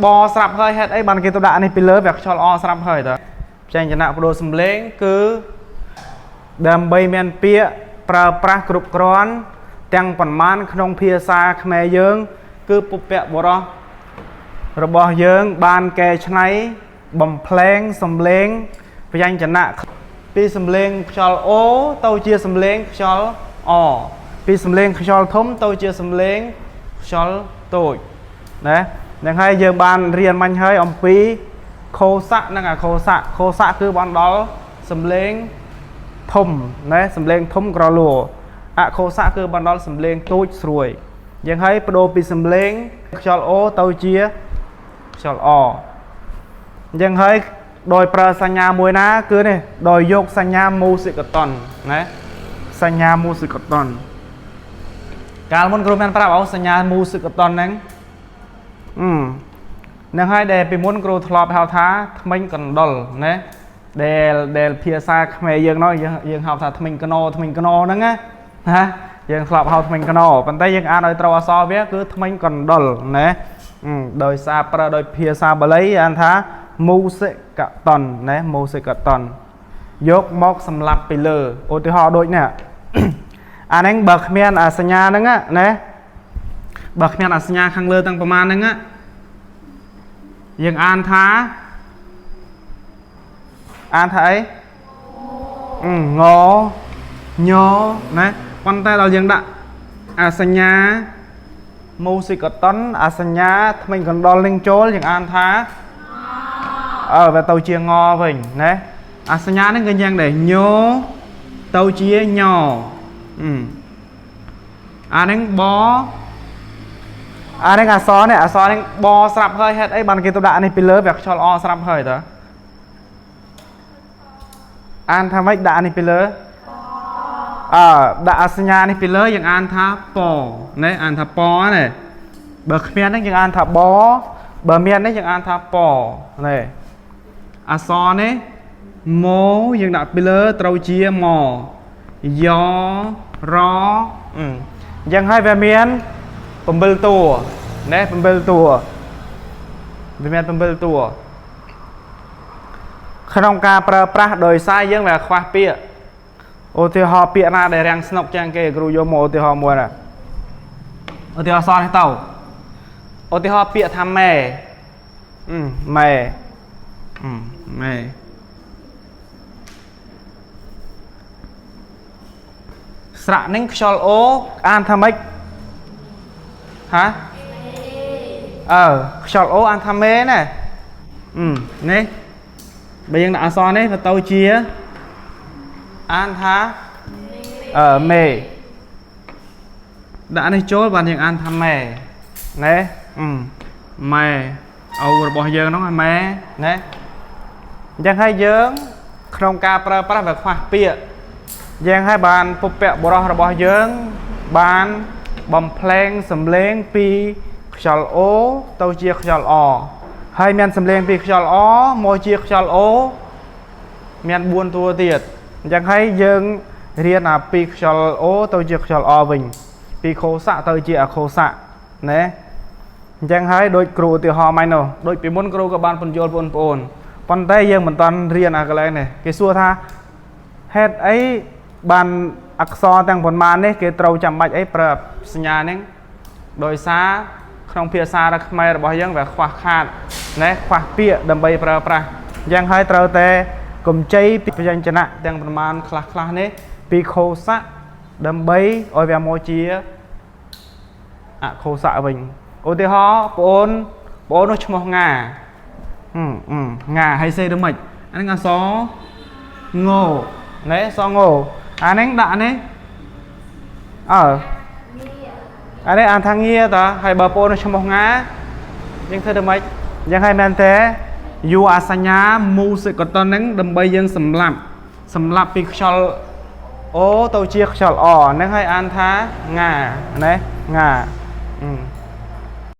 បស្រាប់ហើយហេតុអីបានគេទៅដាក់នេះពីលើវាខ្យល់អស្រាប់ហើយតើផ្សេងចំណាក់បដូរសំឡេងគឺដើម្បីមានពាក្យប្រើប្រាស់គ្រប់គ្រាន់ទាំងប៉ុន្មានក្នុងភាសាខ្មែរយើង គឺពុព្វបុរសរបស់យើងបានកែច្នៃបំផ្លែងសំឡេងព្យញ្ជនៈពីសំឡេងខ្យល់អូទៅជាសំឡេងខ្យល់អពីសំឡេងខ្យល់ធំទៅជាសំឡេងខ្យល់តូចណានឹងហើយយើងបានរៀនមាញ់ហើយអំពីខោសៈនិងអខោសៈខោសៈគឺបានដល់សំឡេងធំណាសំឡេងធំក្រលួអខោសៈគឺបានដល់សំឡេងតូចស្រួយយើងហើយបដូរពីសំឡេងខ្យល់អូទៅជាខ្យល់អអញ្ចឹងហើយដោយប្រើសញ្ញាមួយណាគឺនេះដោយយកសញ្ញាមូសិកតនណាសញ្ញាមូសិកតនកាលមុនគ្រូមានប្រាប់ឲ្យសញ្ញាមូសិកតនហ្នឹងនឹងហើយដែលពីមុនគ្រូធ្លាប់ហៅថាថ្មិញកណ្ដុលណាដែលភាសាខ្មែរយើងនោះយើងហៅថាថ្មិញកណោថ្មិញកណោហ្នឹងណាណាយើងធ្លាប់ហៅថ្មិញកណោប៉ុន្តែយើងអានឲ្យត្រូវអក្សរវាគឺថ្មិញកណ្ដុលណាដោយសារប្រើដោយភាសាបាលីអានថាមូសិកតនណាមូសិកតនយកមកសម្លាប់ពីលើឧទាហរណ៍ដូចនេះអាហ្នឹងបើគ្មានអាសញ្ញាហ្នឹងណាបើគ្មានអាសញ្ញាខាងលើទាំងប្រមាណហ្នឹងណាយើងអានថាអីងញណាប៉ុន្តែដល់យើងដាក់អាសញ្ញាមូសិកតនអាសញ្ញាថ្មិញកណ្ដុលនឹងចូលយើងអានថាអើវាទៅជាងវិញណាអាសញ្ញាហ្នឹងគឺយ៉ាងដែរញទៅជាញអាហ្នឹងបអានេះអសនេះអសនេះបស្រាប់ហើយហេតុអីបានគេទៅដាក់នេះពីលើវាខ្យល់អស្រាប់ហើយតើអានថាម៉េចដាក់នេះពីលើអើដាក់អសញ្ញានេះពីលើយើងអានថាពណាអានថាពណាបើគ្មាននេះយើងអានថាបបើមាននេះយើងអានថាពនេះអសនេះម៉យើងដាក់ពីលើត្រូវជាម៉យ៉រអញ្ចឹងហើយវាមាន7តួណែ7តួវាមាន7តួក្នុងការប្រើប្រាស់ដោយសារយើងវាខ្វះពាក្យឧទាហរណ៍ពាក្យណាដែលរាំងស្នុកជាងគេគ្រូយកមកឧទាហរណ៍មួយណាឧទាហរណ៍សនេះទៅឧទាហរណ៍ពាក្យថាម៉ែម៉ែម៉ែស្រៈនឹងខ្យល់អូអានថាម៉េចហាអើខ្យល់អូអានថាមេណានេះបើយើងដាក់អក្សរនេះវាទៅជាអានថាអឺមេដាក់នេះចូលបានយើងអានថាម៉ែណែម៉ែអូរបស់យើងហ្នឹងម៉ែណែអញ្ចឹងហើយយើងក្នុងការប្រើប្រាស់វាខ្វះពាក្យយើងហើយបានពុព្វបុរសរបស់យើងបានបំផ្លែងសំឡេងពីខ្យល់អូទៅជាខ្យល់អហើយមានសំឡេងពីខ្យល់អមកជាខ្យល់អូមាន4តួទៀតអញ្ចឹងហើយយើងរៀនអាពីខ្យល់អូទៅជាខ្យល់អវិញពីខោសៈទៅជាអខោសៈណាអញ្ចឹងហើយដូចគ្រូឧទាហរណ៍ម៉ៃនោះដូចពីមុនគ្រូក៏បានពន្យល់បងប្អូនប៉ុន្តែយើងមិនតាន់រៀនអាកន្លែងនេះគេសួរថាហេតុអីបានអក្សរទាំងប៉ុន្មាននេះគេត្រូវចាំបាច់អីប្រើសញ្ញាហ្នឹងដោយសារក្នុងភាសាខ្មែររបស់យើងវាខ្វះខាតណាខ្វះពាក្យដើម្បីប្រើប្រាស់អញ្ចឹងហើយត្រូវតែកម្ចីពីព្យញ្ជនៈទាំងប្រមាណខ្លះខ្លះនេះពីខោសៈដើម្បីឲ្យវាមកជាអខោសៈវិញឧទាហរណ៍បងអូននោះឈ្មោះងាងាហើយសេឬម៉េចអាហ្នឹងអក្សรงណែអក្សรงអាហ្នឹងដាក់នេះអើអានេះអានថាងាតាហើយបើបងនោះឈ្មោះងាយើងធ្វើទៅម៉េចអញ្ចឹងហើយមែនទេយូអាសញ្ញាមូសិកតនហ្នឹងដើម្បីយើងសម្លាប់ពីខ្យល់អូទៅជាខ្យល់អហ្នឹងហើយអានថាងាណាងា